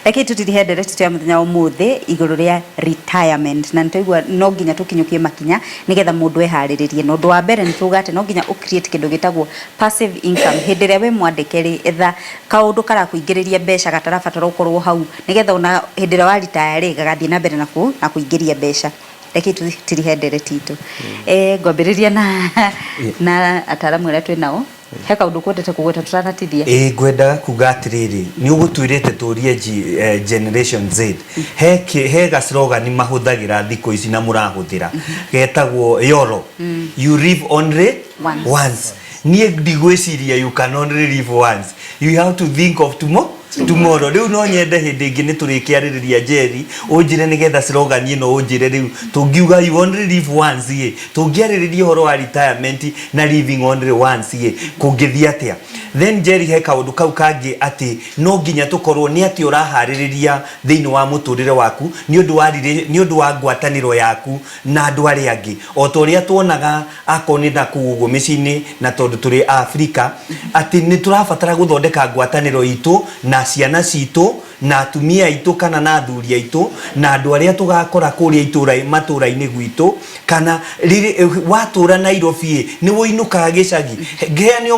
Reke tũtirihe ndereti ya mũthenya wa ũmũthĩ igũrũ rĩa retirement, na nĩtwaigua no nginya tũkinyũkie makinya nĩgetha mũndũ eharĩrĩrie. Na ũndũ wa mbere nĩ tuga atĩ no nginya ũ create kĩndũ gĩtagwo passive income. Hĩndĩ ĩrĩa wĩ mwandĩke rĩ, etha kaũndũ karakũingĩrĩria mbeca gatarabatara ũkorwo hau, nĩgetha ona hĩndĩ ĩrĩa wa retire rĩ, gagathiĩ na mbere na kũingĩria mbeca. Reke tũtirihe ndereti itũ. Ngwambĩrĩria na ataramu arĩa twĩ nao. He kaũndũ kwendete kũgweta tũtanatithia? Ĩĩ, ngwendaga kuga atĩrĩrĩ, nĩ ũgũtwĩrĩte tũrie Generation Z, he ga slogan mahũthagĩra thikũ ici na mũrahũthĩra getagwo YOLO, you live only once. Once. Niĩ ndigwĩciria you can only live once, you have to think of tomorrow. Rĩu no nyende hĩndĩ ĩngĩ nĩ tũrĩkĩarĩrĩria, Jerry, ũnjĩre nĩgetha slogan ĩno ũnjĩre rĩu tũngiuga you only live once ĩ, tũngĩarĩrĩria ũhoro wa retirement na living only once ĩ, kũngĩthiĩ atĩa? Then Jerry, he kaũndũ kau kangĩ atĩ no nginya tũkorwo nĩ atĩ ũraharĩrĩria thĩinĩ wa mũtũrĩre waku nĩ ũndũ wa ngwatanĩro yaku na andũ arĩa angĩ, o ta ũrĩa tuonaga akorwo nĩ na kũu ũguo mĩciĩ-inĩ, na tondũ tũrĩ Afrika atĩ nĩ tũrabatara gũthondeka ngwatanĩro itũ na ciana citũ na atumia aitũ kana na athuri aitũ na andũ arĩa tũgakora kũrĩa itũra matũra-inĩ gwitũ. Kana rĩrĩ watũra Nairobi ĩ, nĩ wũinũkaga gĩcagi. Ngeane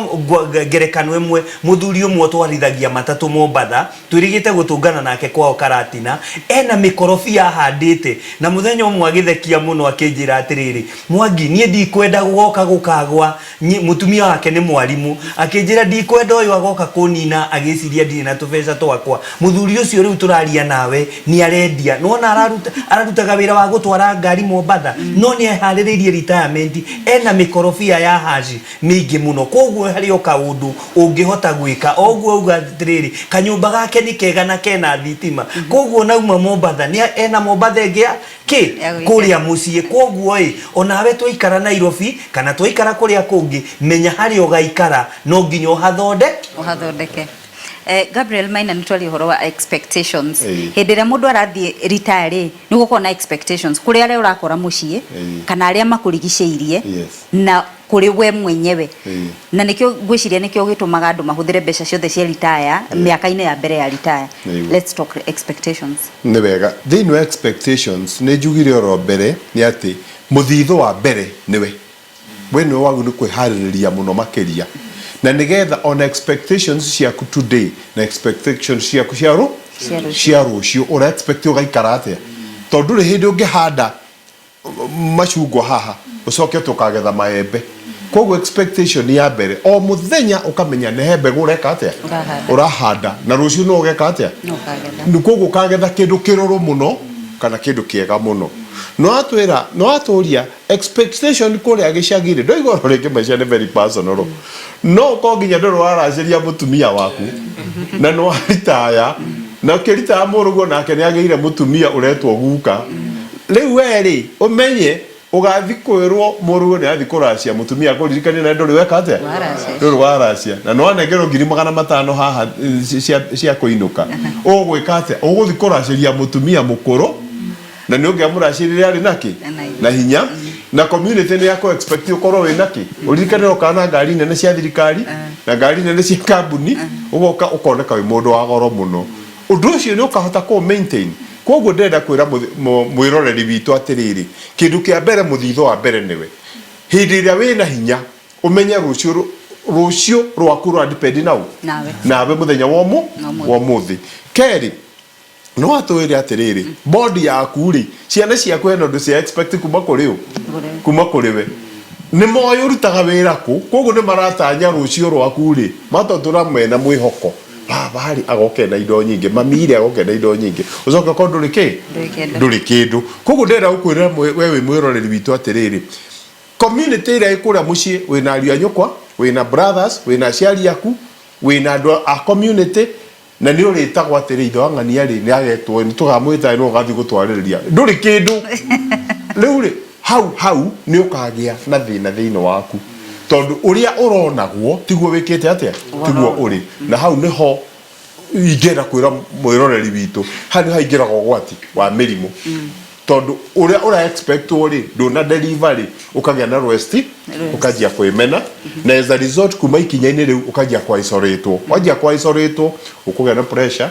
ngerekano ĩmwe. Mũthuri ũmwe ũtwarithagia matatũ Mombatha, twĩrĩgĩte gũtũngana nake kwao Karatina, ena mĩkorobia ahandĩte, na mũthenya ũmwe agĩthekia mũno akĩnjĩra atĩrĩrĩ, "Mwangi, niĩ ndikwenda gũgoka gũkagwa." Mũtumia wake nĩ mwarimũ. Akĩnjĩra, "Ndikwenda ũyũ agoka kũnina agĩciria ndirĩ na tũbeca twakwa." Mũthuri ũcio rĩu tũraria nawe nĩ arendia nona ararutaga wĩra wa gũtwara ngari Mombatha, no nĩ eharĩrĩirie retirement, ena mĩkorobia ya haci mĩingĩ mũno. Koguo harĩ o kaũndũ ũngĩhota gwĩka o ũguo auga atĩrĩrĩ, kanyũmba gake nĩ kega na kena thitima, koguo nauma Mombatha nĩ ena Mombatha ĩngĩ ya kĩ Ya gũikara. Kũrĩa mũciĩ. Koguo ĩ, onawe twaikara Nairobi kana twaikara kũrĩa kũngĩ, menya harĩa ũgaikara no nginya ũhathonde Ũhathondeke. Gabriel Maina, nĩ twaria ũhoro wa expectations. Ĩĩ. Hĩndĩ ĩrĩa mũndũ arathiĩ retire rĩ, nĩ gũkorwo na expectations kũrĩ arĩa ũrakora mũciĩ kana arĩa makũrigicĩirie na kũrĩ we mwenyewe. Na nĩkĩo ngwĩciria nĩkĩo gĩtũmaga andũ mahũthĩre mbeca ciothe cia retire mĩaka-inĩ ya mbere ya retire. Let's talk expectations. Nĩ wega. Thĩinĩ wa expectations, nĩ njugire oro mbere nĩ atĩ mũthithũ wa mbere nĩwe we, nĩwe wagĩrĩirwo nĩ kwĩharĩrĩria mũno makĩria, na nĩgetha ona expectations ciaku today na expectations ciaku cia rũciũ. Cia rũciũ, ũra expect ũgaikara atĩa, tondũ ndũrĩ hĩndĩ ũngĩhanda macungwa haha ũcoke tũkagetha maembe. Koguo expectation ya mbere, o mũthenya ũkamenya nĩ he mbegũ ũreka atĩa? Ũrahanda. Ũrahanda, na rũciũ no ũgeka atĩa? No ũkagetha. Nĩ koguo ũkagetha kĩndũ kĩrũrũ mũno kana kĩndũ kĩega mũno. No atwĩra, no atũria expectation kũrĩa gĩcagi-rĩ, ndoiga oro rĩngĩ maica nĩ very personal. No ũkorwo nginya ndũrĩ waracĩria mũtumia waku na nĩ waritaya, na ũkĩritaya mũrũguo nake nĩ agĩire mũtumia ũretwo guka. Rĩu we rĩ, ũmenye ũgathi kwĩrwo mũrũguo nĩ athi kũracia mũtumia akũririkanie na ndũrĩ weka atĩa? Waracia. Ndũrĩ waracia, na nĩ wanengerwo 500,000 haha cia kũinũka. Ũgwĩka atĩa? Ũgũthi kũracĩria mũtumia mũkũrũ na nĩ ũngĩamũracĩrire arĩ nakĩ? Na hinya. Na hinya. Na community nĩ yakũ expect ũkorwo wĩ nakĩ? Ũririkane ũkaga na ngari nene cia thirikari na ngari nene cia kambuni, ũgoka ũkoneka wĩ mũndũ wa goro mũno. Ũndũ ũcio nĩ ũkahota kũ maintain. Koguo ndĩrenda kwĩra mwĩroreri witũ atĩrĩrĩ, kĩndũ kĩa mbere, mũthithũ wa mbere nĩwe. Hĩndĩ ĩrĩa wĩna hinya, ũmenye rũciũ rwaku rwa depend nau Nawe. Nawe mũthenya wa ũmũ Wa ũmũthĩ. Wa ũmũthĩ. Kerĩ, no atwĩre atĩrĩrĩ, body yaku rĩ, ciana ciaku hena ũndũ cia expect kuma kũrĩ ũ? Kũrĩ. Kuma kũrĩ we. Nĩ moĩ ũrutaga wĩra kũ, koguo nĩ maratanya rũciũ rwaku rĩ, matatũra mena mwĩhoko, baba rĩ agoke na indo nyingĩ, mami rĩ agoke na indo nyingĩ, ũcoke ũkorwo ndũrĩ kĩ? Ndũrĩ kĩndũ. Ndũrĩ kĩndũ. Koguo ndĩrenda gũkwĩra we wĩ mwĩroreri witũ atĩrĩrĩ, community ĩrĩa ĩ kũrĩa mũciĩ, wĩna ariũ a nyũkwa, wĩna brothers, wĩna aciari aku, wĩna andũ a community, na nĩ ũrĩtagwo atĩrĩ, ithe wa ng'ania rĩ nĩ agetwo, nĩ tũkamwĩta, no ũgathiĩ gũtwarĩrĩria ndũrĩ kĩndũ. Rĩu rĩ, hau hau nĩ ũkagĩa na thĩna thĩinĩ waku, tondũ ũrĩa ũronagwo tiguo wĩkĩte atĩa, tiguo ũrĩ. Na hau nĩho ingĩenda kwĩra mwĩroreri witũ, hau nĩho haingĩraga ũgwati wa mĩrimũ, tondũ ũrĩa ũra expectwo rĩ, ndũna deliver rĩ, ũkagĩa na rwesti, ũkanjia kwĩmena, na as a result kuma ikinya-inĩ rĩu ũkanjia kwa isolatwo. Wanjia kwa isolatwo, ũkũgĩa na pressure.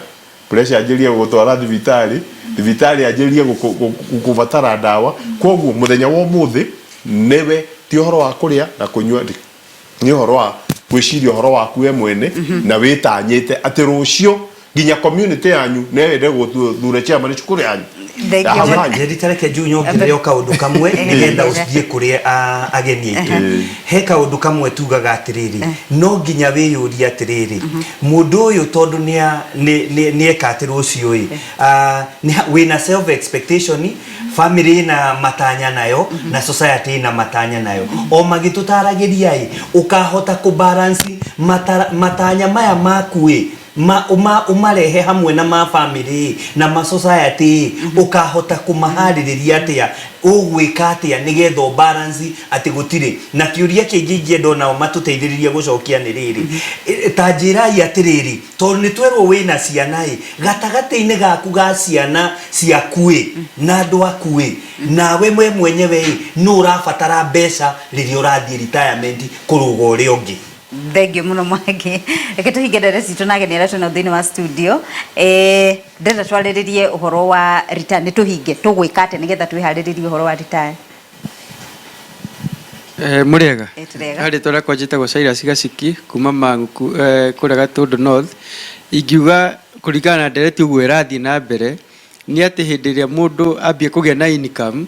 Pressure yanjĩrĩrie gũgũtwara thibitarĩ, thibitarĩ yanjĩrĩrie gũkũbatara ndawa. Kwoguo mũthenya wa ũmũthĩ nĩwe, ti ũhoro wa kũrĩa na kũnyua, nĩ ũhoro wa gwĩciria ũhoro waku we mwene na wĩtanyĩte atĩ rũciũ nginya community yanyu no yende gũthure chairman cukuru yanyu. Thank Ya you. hau hanyu. Njeri ta reke nju nyongerere o kaũndũ kamwe nĩgetha ũthiĩ kũrĩ ageni aitũ. He kaũndũ kamwe tugaga atĩrĩrĩ, no nginya wĩyũrie atĩrĩrĩ, mũndũ ũyũ tondũ nĩeka atĩ rũciũ ĩ, wĩna self expectation, family ĩna matanya nayo na society ĩna matanya nayo. O magĩtũtaragĩria ĩ, ũkahota kũ balance matanya maya maku ĩ, ũmarehe hamwe na ma family na ma society, ũkahota kũmaharĩrĩria atĩa, ũgwĩka atĩa nĩgetha ũ balance atĩ gũtirĩ na kĩũria kĩngĩ ingĩenda onao matũteithĩrĩrie gũcokia nĩ rĩrĩ. Ta njĩrai atĩrĩrĩ, tondũ nĩ twerwo wĩna ciana ĩ, gatagatĩ-inĩ gaku ga ciana ciaku ĩ na andũ aku ĩ, nawe we mwenyewe ĩ, nũ ũrabatara mbeca rĩrĩa ũrathiĩ retirement kũrũga ũrĩa ũngĩ? Thank you mũno, Mwangi. Reke tũhinge ndere citũ na ageni arĩa twĩnao thĩinĩ wa studio. Ndĩrenda twarĩrĩrie ũhoro wa retire. Nĩ tũhinge, tũgwĩka atĩa nĩgetha twĩharĩrĩrie ũhoro wa retire? Mũrĩega? Eh, tũrĩega. Harĩ rĩtwa rĩakwa njĩtagwo Cyrus Gaciki kuma Mang'uku, kũrĩa Gatũndũ North. Ingiuga kũringana na ndereti ũguo ĩrathiĩ na mbere nĩ atĩ hĩndĩ ĩrĩa mũndũ ambia kũgĩa na income,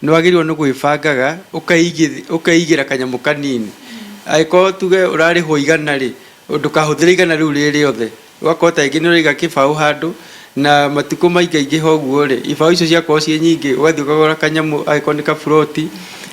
nĩ wagĩrĩirwo nĩ gwĩbangaga ũkeigĩra kanyamũ kanini. Angĩkorwo tuge ũrarĩhwo 100 rĩ, ndũkahũthĩre 100 rĩu rĩ rĩothe, ũgakorwo ta rĩngĩ nĩ ũraiga kĩbaũ handũ, na matukũ maingaingĩha ũguo rĩ, ibaũ icio ciakorwo ciĩ nyingĩ, ũgathiĩ ũkagũra kanyamũ, angĩkorwo nĩ kaburoti,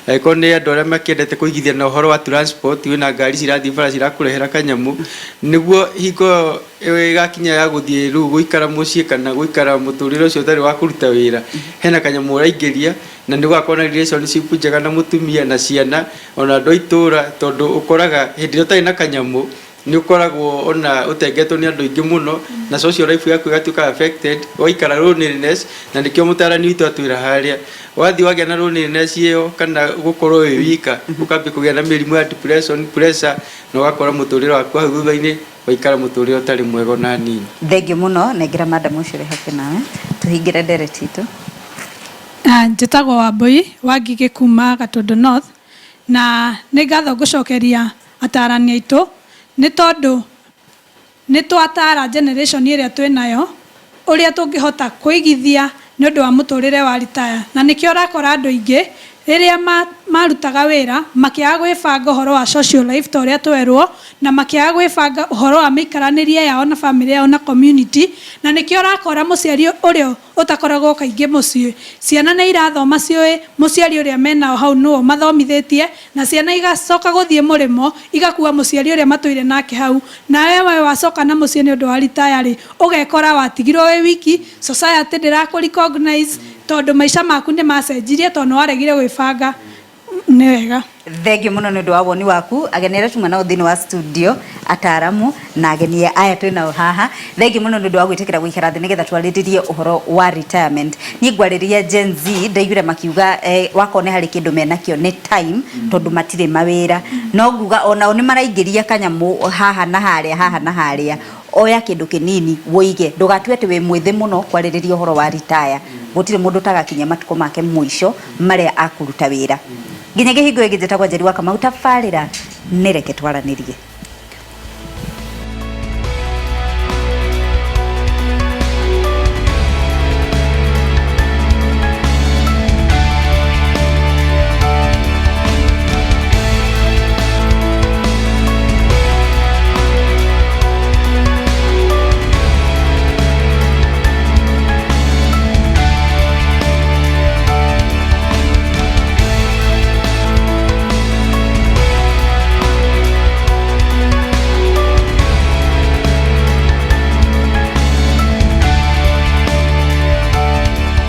angĩkorwo nĩ andũ arĩa makĩendete kũigithia na ũhoro wa transport, wĩna ngari cirathiĩ bara cirakũrehera kanyamũ, nĩguo hingo ĩyo ĩgakinya ya gũthiĩ rĩu gũikara mũciĩ kana gũikara mũtũrĩre ũcio ũtarĩ wa kũruta wĩra, hena kanyamũ ũraingĩria, na nĩ ũgakorwo na relationship njega na mũtumia na ciana ona andũ a itũra, tondũ ũkoraga hĩndĩ ĩrĩa ũtarĩ na kanyamũ nĩ ũkoragwo ona ũtengetwo nĩ andũ aingĩ mũno, na social life yaku ĩgatuĩka affected, ũgaikara loneliness. Na nĩkĩo mũtarani witũ atwĩra harĩa wathiĩ wagĩa na loneliness ĩyo kana gũkorwo wĩ wika, ũkambia kũgĩa na mĩrimũ ya depression, pressure, na ũgakora mũtũrĩre waku hau thutha-inĩ waikara mũtũrĩre ũtarĩ mwega ona hanini. Thank you mũno. Nengera madam ũcio ũrĩ hakuhĩ nawe tũhingĩre ndereti itũ. Njĩtagwo Wambui wa Ngigĩ kuma Gatũndũ North, na nĩ ngatho ngũcokeria atarani aitũ nĩ tondũ nĩ twatara generation ĩrĩa twĩ nayo ũrĩa tũngĩhota kũigithia nĩ ũndũ wa mũtũrĩre wa retire. Na nĩkĩo ũrakora andũ aingĩ rĩrĩa marutaga wĩra makĩaga gwĩbanga ũhoro wa social life ta ũrĩa twerwo, na makĩaga gwĩbanga ũhoro wa mĩikaranĩrie yao na famĩlĩ yao na community. Na nĩkĩo ũrakora mũciari ũrĩa ũtakoragwo kaingĩ mũciĩ, ciana nĩ irathoma ciũĩ mũciari ũrĩa menao hau nĩwe mathomithĩtie, na ciana igacoka gũthiĩ mũrĩmo igakua mũciari ũrĩa matũire nake hau. Nawe we wacoka na mũciĩ nĩ ũndũ wa retire rĩ, ũgekora watigirwo wĩ wiki, society ndĩrakũ recognize tondũ maica maku nĩ macenjirie tondũ nĩ waregire gwĩbanga. Nĩ wega. Thank you mũno nĩ ũndũ wa woni waku. Ageni arĩa tuma nao thĩinĩ wa studio, ataramu na ageni aya twĩ nao haha, thank you mũno nĩ ũndũ wa gwĩtĩkĩra gũikara thĩ nĩgetha twarĩrĩrie ũhoro wa retirement. Niĩ ngwarĩria Gen Z, ndaiguire makiuga wakorwo nĩ harĩ kĩndũ menakĩo nĩ time, tondũ matirĩ mawĩra. No nguga onao nĩ maraingĩria kanyamũ haha na harĩa, haha na harĩa. Oya kĩndũ kĩnini wũige, ndũgatue atĩ wĩ mwĩthĩ mũno kwarĩrĩria ũhoro wa retire. Gũtirĩ mũndũ ũtagakinyia matukũ make mũico marĩa akũruta wĩra. Nginya kĩhingo ĩngĩ, njĩtagwo Njeri wa Kamau, tabarĩra nĩ Reke Twaranĩrie.